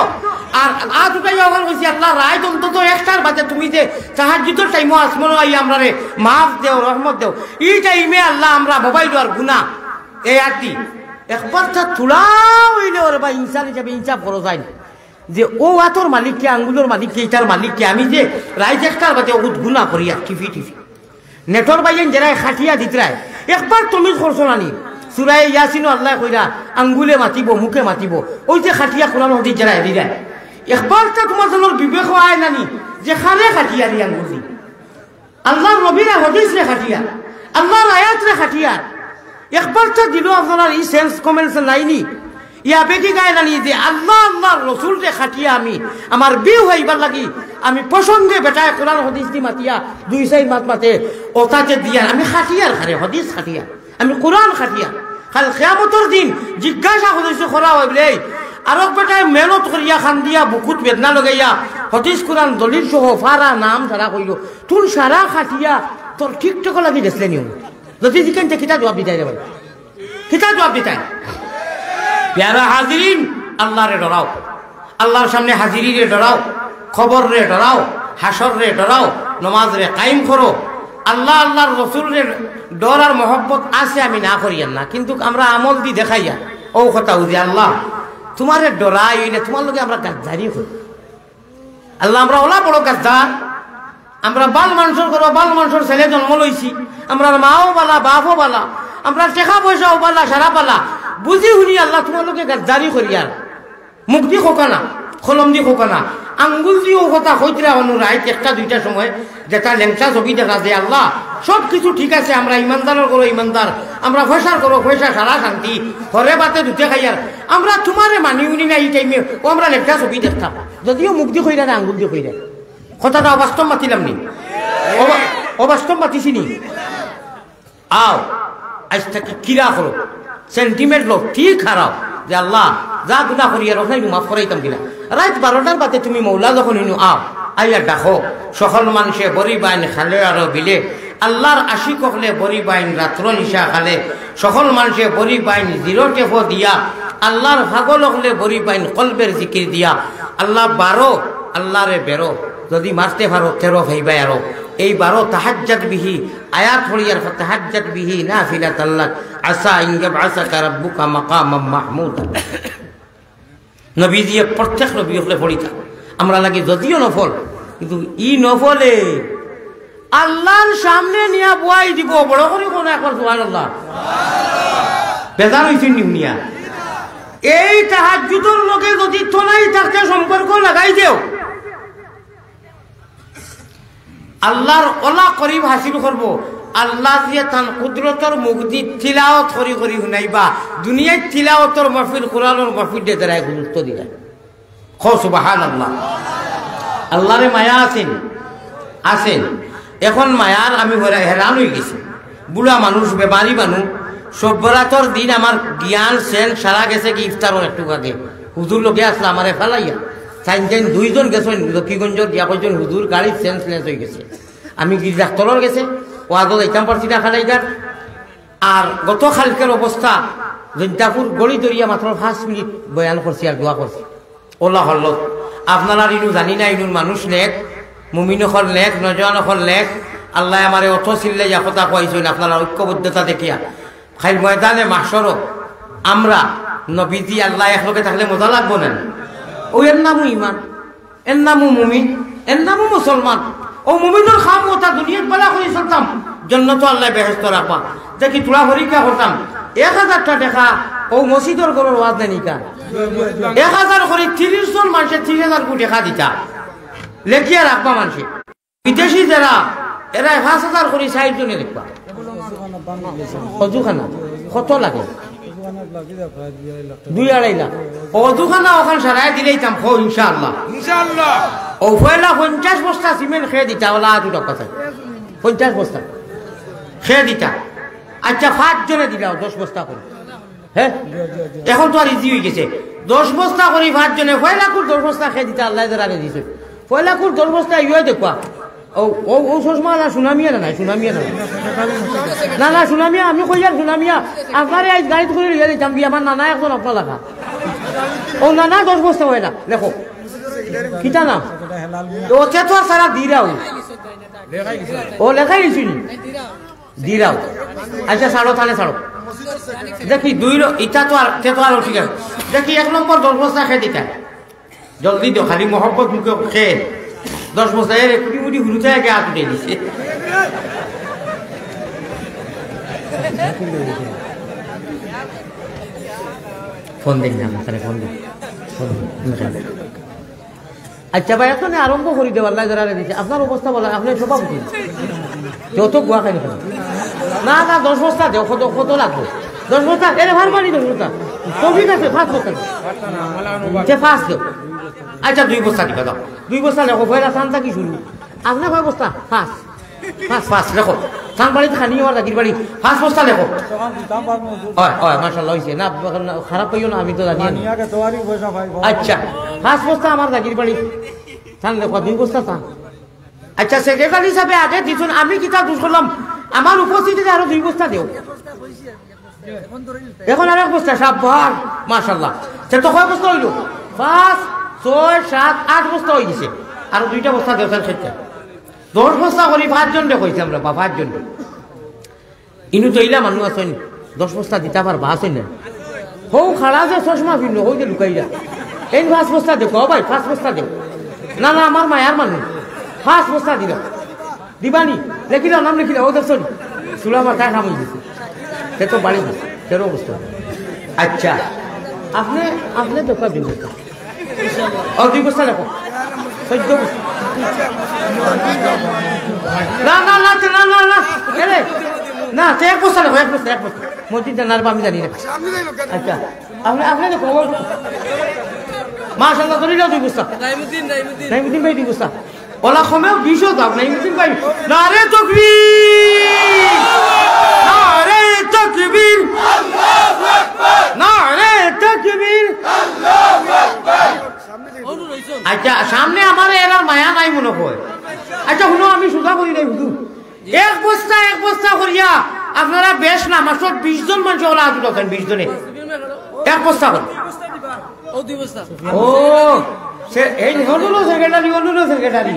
আর আত উঠাইয়া অখান কইছি, আল্লা, রাইত অন্তত একটার বাদে তুমি যে তাহাজ্জুদর টাইমো আসমানো আইয়া আমরারে মাফ দেও, রহমত দেও। ই টাইমে আল্লা আমরা মোবাইল আর গুনা এ আর দি একবার তা থুড়া অইলে ওরে বা ইনসান হিসাবে ইনসাফ করো যায় না যে অউ আতর মালিককে, আঙ্গুলর মালিককে, ইটার মালিককে, আমি যে রাইত একটার বাদে অগুত গুনা করি আর টিফি টিফি। নেটর বাইয়েন যেরায় খাটিয়া দিতরায়, একবার তমিজ করছো না নি? সুরায়ে ইয়াসিনো আল্লায় কইরা আঙ্গুলে মাতিবো, মুখে মাতিবো। অউ যে খাটিয়া কোরআন হাদিস যেরায় দিরায়, একবার তা তুমার জনর বিবেকো আয় না নি যে কারে খাটিয়া দি আঙ্গুল দি? আল্লার নবীর হাদিসরে খাটিয়া, আল্লার আয়াতরে খাটিয়া, একবার তো দিলো আপনারার ই সেন্স, কমন সেন্স নাই নি? ইয়া বেকি গায় না নি যে আল্লা, আল্লার রসুলরে খাটিয়া আমি, আমার বিউ অইবার লাগি, আমি প্রসঙ্গে বেটায় কোরআন হাদিস দি মাতিয়া, দুই চাইর মাত মাতে, অতাতে দিয়া, আমি খাটিয়ার কারে, হাদিস খাটিয়া, আমি কোরআন খাটিয়া। কাল কিয়ামতর দিন জিজ্ঞাসা করিছে করা অইবো, "এই, আরক বেটায় মেহনত করিয়া, কান্দিয়া, বুকুত বেদনা লাগাইয়া, হাদিস কোরআন দলিল সহ ফারা নাম সারা কইলো, তুই সারা খাটিয়া তোর টিকটকো লাগি গেছলে নি?" যদি জিকাইন তে কিতা জবাব দিতায় রে ভাই? কিতা জবাব দিতায়? পেয়ারা হাজিরিন, আল্লারে ডরাও, আল্লার সামনে হাজিরিরে ডরাও, কবররে ডরাও, হাশররে ডরাও, নমাজরে কায়েম করো। আল্লা, আল্লার রসুলরে ডর আর মহব্বত আছে, আমি না করিয়ার না, কিন্তুক আমরা আমল দি দেখাইয়ার। অউ কথা অউ যে আল্লা, তুমারে ডরাই অইলে তুমার লগে আমরা গাদ্দারি করি। আল্লা, আমরা অলা বড় গাদ্দার, আমরা বাল মানষর ঘরো বাল মানষর ছেলে জন্ম লইছি, আমরার মাও বালা, বাফও বালা, আমরার টেকা পয়সাও বালা, সারা বালা, বুঝি হুনি আল্লা তুমার লগে গাদ্দারি করিয়ার। মুখ দি কউক্কা না, কলম দি কউক্কা না, আঙ্গুল দি অউ কথা কইতরা অনো রাইত একটা দুইটার সময়, যেতা লেংটা ছবি দেখা যায়, আল্লা, সব কিছু ঠিক আছে, আমরা ইমানদারর ঘরো ইমানদার, আমরা পয়সার ঘরো পয়সা, সারা শান্তি, ঘরে ভাতে দুধে খাইয়ার, আমরা তুমারে মানি উনি না ই টাইমে, অউ আমরা লেংটা ছবি দেখতাম। যদিও মুখ দি কইরা না, আঙ্গুল দি কইরা। কথাটা অবাস্তব মাতিলাম নি? অবা-, অবাস্তব মাতিছি নি? আও, আইজ থাকি কিরা করো, sentiment লও, ঠিক হারাও যে আল্লা, যা গুনা করিয়ার অখান মাফ করাইতাম কিনা। রাইত বারোটার বাদে তুমি মৌলা যখন হুনো আও, আইয়া ডাকো, সকল মানষে বড়ি বাইন খালে আরো বিলে, আল্লার আশিক অকলে বড়ি বাইন রাত্র নিশা খালে, সকল মানষে বড়ি বাইন জিরো টেপো দিয়া, আল্লার পাগল অকলে বড়ি বাইন কলবের জিকির দিয়া, আল্লা বারো, আল্লারে বেরো, যদি মারতে পারো তেরো পাইবায় আরো। এই বারো তাহাজ্জাত বিহি, আয়াত পড়িয়ার তাহাজ্জাত বিহি নাফিলাতাল লাক, আসা আন ইয়াবআসাকা রাব্বুকা মাকামাম মাহমুদা। নবীজিয়ে প্রত্যেক নবী অকলে পড়িতা। আমরা লাগি যদিও নফল, কিন্তু ই নফলে আল্লার সামনে নিয়া বওয়াই দিবো। বড় করি কও না একবার সুবহানাল্লাহ। বেজার অইছইন নি হুনিয়া? এই তাহাজ্জুদর লগে যদি তলাই থাকতে সম্পর্ক লাগাই দেও, আল্লার অলা করিব হাসিল করবো। আল্লা যে তান কুদরতর মুখ দি তিলাওত করি করি হুনাইবা, দুনিয়াত তিলাওতর মাহফিল, কোরআনর মাহফিল দে তারায় গুরুত্ব দিলা। কও সুবহানাল্লাহ। আল্লারে মায়া আছেন, আছেন। এখন মায়ার আমি হরা-, হেরান অইগেছি। বুড়া মানুষ, বেমারি মানুষ, সব বরাতর দিন আমার জ্ঞান সেন সারা গেছে কি ইফতারর একটু আগে। হুজুর লগে আসলা আমারে ফালাইয়া। চাইন চাইন দুইজন গেছইন লক্ষ্মীগঞ্জর, দিয়া কইছইন, "হুজুর, গাড়ির সেন্সলেস অইগেছে।" আমি গির্জার তলর গেছে, ওয়াজও যাইতাম পারছি না খানাইগার। আর গত কালকের অবস্থা, জৈন্তাপুর গড়ি দরিয়া মাত্র পাঁচ মিনিট বয়ান করছি আর দোয়া করছি। ওলা হল্লত, আপনারার ইনু জানি না, ইনুর মানুষ নেক, মুমিন অকল নেক, নওজোয়ান অকল নেক। আল্লায় আমারে অত চিল্লাইয়া কথা কওয়াইছইন, আপনারার ঐক্যবদ্ধতা দেখিয়া। খাইল ময়দানে মাহশরো আমরা নবীজি আল্লায় একলগে থাকলে মজা লাগবো না? ও এর নামও ইমান, এর নামও মুমিন, এর নামও মুসলমান। ও মুমিনর কাম অতা দুনিয়াত বালা করি চলতাম, জন্নতো আল্লায় বেহেস্তো রাখবা। দেখি থুড়া পরীক্ষা করতাম, এক হাজারটা টেকা ও মসজিদর ঘরর ওয়াজ দেনিকা, এক হাজার করি তিরিশ জন মানষে তিরিশ হাজার করি টেকা দিতা, লেখিয়া রাখবা মানষে। বিদেশি যেরা, এরা পাঁচ হাজার করি চাইর জনে দেখবা। অজুখানা কত লাগে? দুই আড়াই লাখ। অজুখানা অখান সারাই দিলাইতাম, কও ইনশাআল্লাহ। ইনশাআল্লাহ। ও পয়লা পঞ্চাশ বস্তা সিমেন্ট কে দিতা, ওলা আত উঠাও কথা। পঞ্চাশ বস্তা কে দিতা। আচ্ছা, পাঁচ জনে দিলাও দশ বস্তা করি। হে? অখন তো আর ইজি অইগেছে। দশ বস্তা করি পাঁচ জনে, পয়লাকুর দশ বস্তা কে দিতা, আল্লায় যারারে দিছে। পয়লাকুর দশ বস্তা ইয়ে দেখবা। ও, ও, ও চশমাআলা সুনামিয়া না নাই, সুনামিয়া না নাই। না, না, সুনামিয়া, আমি কইয়ার সুনামিয়া। আপনারে আইজ গাড়িত করি লইয়া যাইতাম, কি আমার নানা একজন আপনার লাগা। ও নানা দশ বস্তা অয় না, লেখো। কিতা না? ও, তে তো আর সারা দিরাও। ও, লেখাই গেছি নি? দিরাও। আচ্ছা, ছাড়ো, তাহলে ছাড়ো। দেখি, দুই লো-, ইটা তো আর, তে তো আর ঠিক আছে। দেখি, এক নম্বর দশ বস্তা কে দিতা। জলদি দেও, খালি মহব্বত মুখে কে। দশ বস্তা, এরে, কুড়ি মুড়ি হুরুতে একে হাত উঠে দিছে। ফোন দিন না, তাহলে ফোন দিন। ফোন দিন। আচ্ছা ভাই, আপনে আরম্ভ করি দেও, আল্লায় যারারে দিছে। আপনার অবস্থা বলা, আপনে সভাপতি। যত গুয়া খাই না। না, না, দশ বস্তা দেও, কত, কত লাগবো? দশ বস্তা, এরে ভার পানি দশ বস্তা। তো ঠিক আছে, পাঁচ বস্তা দেও। যে পাঁচ দেও। আচ্ছা, দুই বস্তা দিবা, দাও। দুই বস্তা লেখো, পয়লা চান থাকি শুরু। আপনে কয় বস্তা? পাঁচ। পাঁচ, পাঁচ লেখো। চান বাড়িত খানি আমার জাগির বাড়ি। পাঁচ বস্তা লেখো। অয়, অয়, মাশাআল্লাহ অইছে। না, না, খারাপ পাইও না, আমি তো জানি না। আচ্ছা, পাঁচ বস্তা আমার জাগির বাড়ি। চান লেখো, দুই বস্তা চান। আচ্ছা, সেক্রেটারি সাবে আগে দিছইন, আমি কিতা দুষ করলাম? আমার উপস্থিতিতে আরো দুই বস্তা দেও। অখন আর এক বস্তা, সাব্বাস, মাশাআল্লাহ। তে তো কয় বস্তা অইলো? পাঁচ, ছয়, সাত, আট বস্তা অইগেছে। আরো দুইটা বস্তা দেও, চান খেতে। দশ বস্তা করি পাঁচজনরে কইছি আমরা, বা পাঁচজনরে। ইনু তো ইলা মানুষ আছইন, দশ বস্তা দিতা পারবা, আছইন না? হউ খাড়া যে চশমা পিন্দো, হউ যে লুকাইলা। এইন পাঁচ বস্তা দেখো, ও ভাই, পাঁচ বস্তা দেও। না, না, আমার মায়ার মানুষ। পাঁচ বস্তা দিলাম। দিবানি? লেখিলাও, নাম লেখিলাও, ও দেখছো নি? চুলা মাথায় কাম অইগেছে। সে তো বাড়ি গেছে, সেরও অবস্থা। আচ্ছা, আপনে, আপনে দেখো, দুই বস্তা। ও, দুই বস্তা লেখো। চোদ্দ বস্তা। না, না, না, তে না, না, না। এরে, না, তে এক বস্তা লেখো, এক বস্তা, এক বস্তা। মসজিদ জানার বা আমি জানি না। আচ্ছা, আপনে, আপনে দেখো। মাশাআল্লাহ, ধরি নাও দুই বস্তা। নাইমুদ্দিন, নাইমুদ্দিন। নাইমুদ্দিন ভাই দুই বস্তা। ওলা কমেও বিশও দাও, নাইমুদ্দিন ভাই। নারে তকবীর! নারে তকবীর! নারে তকবীর! আচ্ছা, সামনে আমার এরার মায়া নাই মনে হয়। আচ্ছা, হুনো, আমি সোজা করি নাই, হুজুর। এক বস্তা, এক বস্তা করিয়া আপনারা বেশ না, মাত্র বিশ জন মানুষ ওলা আজকে আছেন, বিশ জনে। এক বস্তা করে। ও দুই বস্তা। ও, সে, এই হলো না সেক্রেটারি, হলো না সেক্রেটারি।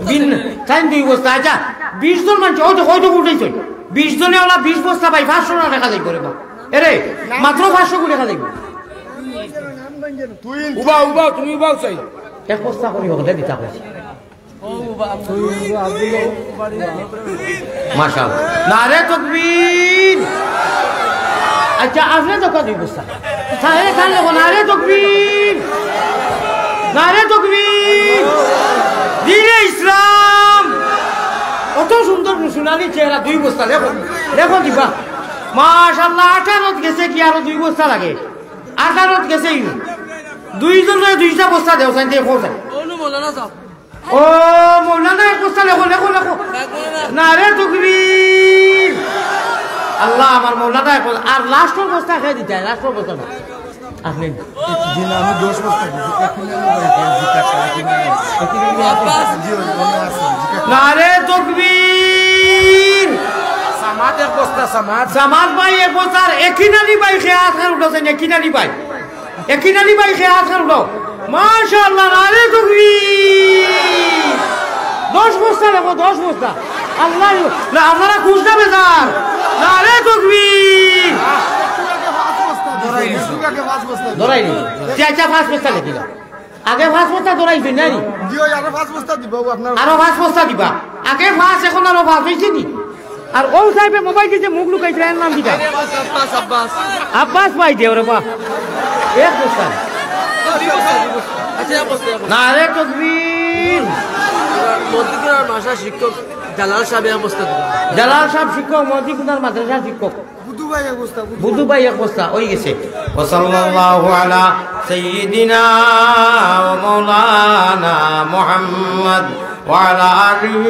বিন, তাই দুই বস্তা, আচ্ছা, বিশ জন মানুষ, ওই তো, ওই তো উঠেই তো। বিশ জনে ওলা বিশ বস্তা ভাই, পাঁচশো টাকা দেখা যাইবো রে বা। এরে, মাত্র পাঁচশো করে দেখা যাইবো। উবাও, উবাও, তুমি উবাও চাই। এক বস্তা করি হকলে দিতা কইছি। মাশাআল্লাহ। নারে তকবীর। আচ্ছা, আপনে তো কত বস্তা? তাহলে কান লেখো, নারে তকবীর। নারে তকবীর। দ্বীনে ইসলাম। অত সুন্দর সোনালী চেহারা, দুই বস্তা, লেখো। লেখো দিবা। মাশাআল্লাহ, আঠারোত গেছে কি আরো দুই বস্তা লাগে? আঠারোত গেছে ইউ। দুইজন লয়ে দুইটা বস্তা দেও, সাইন দিয়ে খোঁজ। অনু মৌলানা সাহেব। ও মৌলানা, এক বস্তা লেখো, লেখো, লেখো। নারে তকবীর। আল্লাহ, আমার মৌলানা এক বস্তা। আর লাস্টর বস্তা কে দিতা, লাস্টর বস্তা না। আপনি জি না, আমি দশ বস্তা দিছি। এখানে আমি ভাই, জি, জি, জি, জি, জি, জি, জি, জি, জি, জি, জি, জি, জি, জি, জি, জি। নারে তকবীর! সামাদ এক বস্তা, সামাদ। সামাদ ভাই এক বস্তা, আর একিন আলী ভাই কে আত খান উঠাছেন, একিন আলী ভাই। একিন আলী ভাই কে আত খান উঠাও। মাশাআল্লাহ, নারে তকবীর! দশ বস্তা নেবো, দশ বস্তা। আল্লাহ, না, আপনারা খুশ না বেজার? নারে তকবীর! ধরাই নি। আচ্ছা, আচ্ছা, পাঁচ বস্তা লেখি দাও। আগে পাঁচ বস্তা ধরাইছি না নি? জি, ওই আরো পাঁচ বস্তা দিব আপনার। আরো পাঁচ বস্তা দিবা। আগে পাঁচ, এখন আরো পাঁচ হইছে নি? আর ও সাহেবে মোবাইল দিছে, মুখ লুকাইছে, এর নাম কিতা? আব্বাস, আব্বাস। আব্বাস ভাই দে ওরে বা। এক বস্তা। আচ্ছা, এক বস্তা, এক বস্তা। নারে তকবীর। মতিকুরার ভাষা শিক্ষক জালাল সাহেব এক বস্তা দিবা। জালাল সাহেব শিক্ষক, মতিকুরার মাদ্রাসা শিক্ষক। বুধু ভাই এক বস্তা, বুধু। বুধু ভাই এক বস্তা, হয়ে গেছে। وصلى الله على سيدنا ومولانا محمد وعلى آله.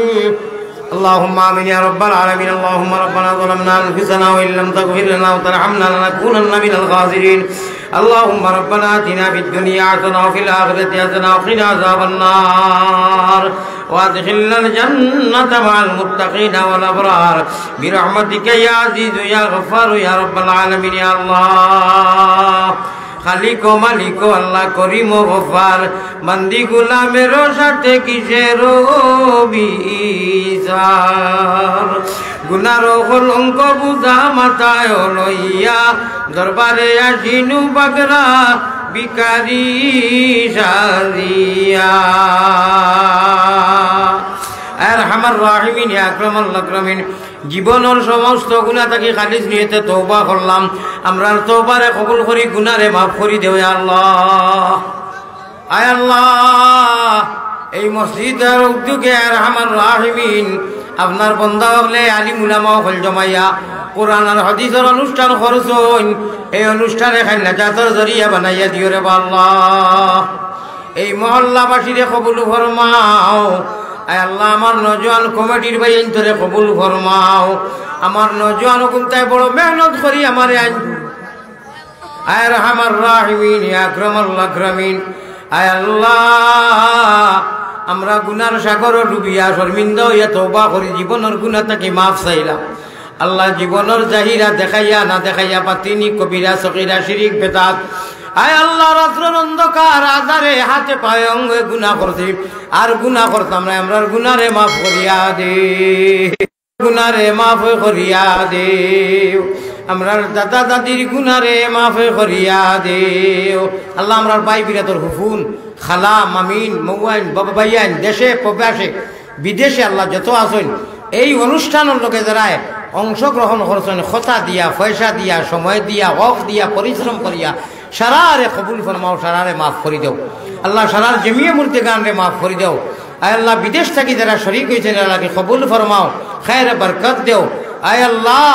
اللهم آمين يا رب العالمين. اللهم ربنا ظلمنا أنفسنا وإن لم تغفر لنا وترحمنا لنكونن من الخاسرين. اللهم ربنا آتنا في الدنيا حسنة وفي الآخرة حسنة وقنا عذاب النار. وأدخلنا الجنة مع المتقين والأبرار برحمتك يا عزيز يا غفار يا رب العالمين يا الله. খালিক ও মালিক ও আল্লাহ করিম ও গফফার, বান্দি গুলামের সাথে কিসের বিচার? গুনার কলঙ্ক বুঝা মাথায় লইয়া, দরবারে আসিনু বাগরা ভিখারি সাজিয়া। আয় আরহামার রাহিমিন, ইয়া আকরামাল আকরামিন, জীবনর সমস্ত গুনা থাকি খালিস নিয়তে তওবা করলাম। আমরার তওবারে কবুল করি, গুনারে মাফ করি দেও, ইয়া আল্লাহ। আয় আল্লাহ, এই মসজিদর উদ্যোগে, আয় আরহামার রাহিমিন, আপনার বন্দা অকলে, আলিম উলামা অকল জমাইয়া কোরআন আর হাদিসর অনুষ্ঠান করছইন, এই অনুষ্ঠানে খান নাজাতর জরিয়া বানাইয়া দিও রে বা আল্লাহ। এই মহল্লাবাসীরে কবুল ফরমাও। আয় আল্লাহ, আমার নওজোয়ান কমিটির ভাইয়াইন্তরে কবুল ফরমাও। আমার নওজোয়ান অকলতায় বড় মেহনত করি আমারে আইন আয় আরহামার রাহিমিন, ইয়া আকরামাল আকরামিন। আয় আল্লাহ, আমরা গুনার সাগরো ডুবিয়া শর্মিন্দা অইয়া তওবা করি, জীবনর গুনা থাকি মাফ চাইলাম। আল্লাহ, জীবনর জাহিরা দেখাইয়া না দেখাইয়া, বাতিনি, কবিরা, সগিরা, শিরিক, বেদাত। আয় আল্লাহ, রাত্রর অন্ধকার আধারে হাতে পায়ে অঙ্গে গুনা করছি, আর গুনা করতাম না, আমরার গুনারে মাফ করিয়া দে। গুনারে মাফ করিয়া দেও, আমরার দাদা দাদির গুনারে মাফ করিয়া দেও। আল্লাহ, আমরার ভাই বিরাদর ফুফুন, খালা, মামিন, মৌয়াইন, বাবা ভাইয়াইন, দেশে প্রবাসে বিদেশে আল্লাহ যত আছইন, এই অনুষ্ঠানর লগে যারায় অংশগ্রহণ করছইন, কথা দিয়া, পয়সা দিয়া, সময় দিয়া, হক দিয়া, পরিশ্রম করিয়া, সারারে কবুল ফরমাও, সারারে মাফ করি দেও। আল্লাহ, সারার জমিয়ে মুর্দেগানরে মাফ করি দেও। আয় আল্লাহ, বিদেশ থাকি যারা শরিক অইছইন, আল্লাহকে কবুল ফরমাও, খায়ের বরকত দেও। আয় আল্লাহ,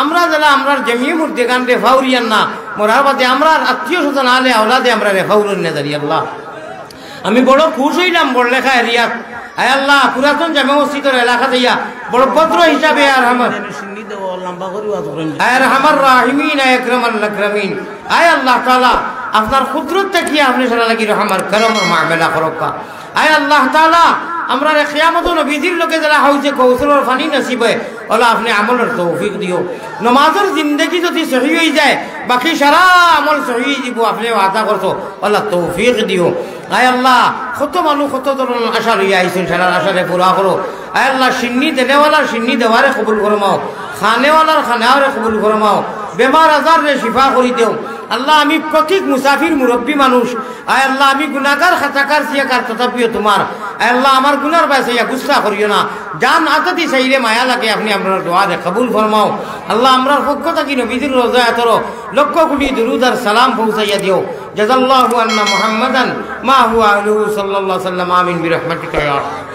আমরা যারা আমরার জমিয়ে মুর্দেগানরে ফাউরিয়ার না, মরার বাদে আমরার আত্মীয় স্বজন আলে আওলাদে আমরারে ফাউরন না জানি আল্লাহ। আমি বড় খুশ অইলাম বড় লেখা এরিয়াত। আয় আল্লাহ, পুরাতন জামে মসজিদর এলাকা দিয়া বড় ভদ্র হিসাবে আয় আরহামার আয় আরহামার রাহিমিন, আয় আকরামাল আকরামিন। আয় আল্লাহ তাআলা, আপনার কুদরত থাকি আপনে সারা লাগি রহমর করমর মামলা করউক্কা। আয় আল্লাহ তাআলা, আমরারে কিয়ামতো নবীজির লগে যারা হাউজে কৌসরর পানি নসিব অয়, আল্লাহ আপনে আমলর তৌফিক দিও। নমাজর জিন্দেগি যদি সহি অইযায়, বাকি সারা আমল সহি অইযিবো, আপনে ওয়াদা করছো, আল্লাহ তৌফিক দিও। আয় আল্লাহ, কত মানুষ কত ধরনর আশা লইয়া আইছইন, সারার আশারে পুরা করো। আয় আল্লাহ, শিন্নি দেনেওয়ালার শিন্নি দেওয়ারে কবুল ফরমাও, খানেওয়ালার খানাওয়ারে কবুল ফরমাও, বেমার আজাররে শিফা করি দেও। আল্লাহ, আমি প্রতীক মুসাফির মুরব্বী মানুষ। আয় আল্লাহ, আমি গুনাগার, খাতাকার, সিয়াকার, তথাপিও তুমার। আয় আল্লাহ, আমার গুনার বায় চাইয়া গুসা করিও না। জান আতাদি চাইলে মায়া লাগে, আপনে আমরার দোয়ারে কবুল ফরমাও। আল্লাহ, আমরার পক্ষ থাকি নবীজির রওজায় আতরো লক্ষ কোটি দুরুদ আর সালাম পৌঁছাইয়া দিও। জাযাল্লাহু আন্না মুহাম্মাদান মা হুয়া আহলুহু সাল্লাল্লাহু আলাইহি ওয়াসাল্লাম। আমিন বিরহমাতিকা ইয়া আরহাম।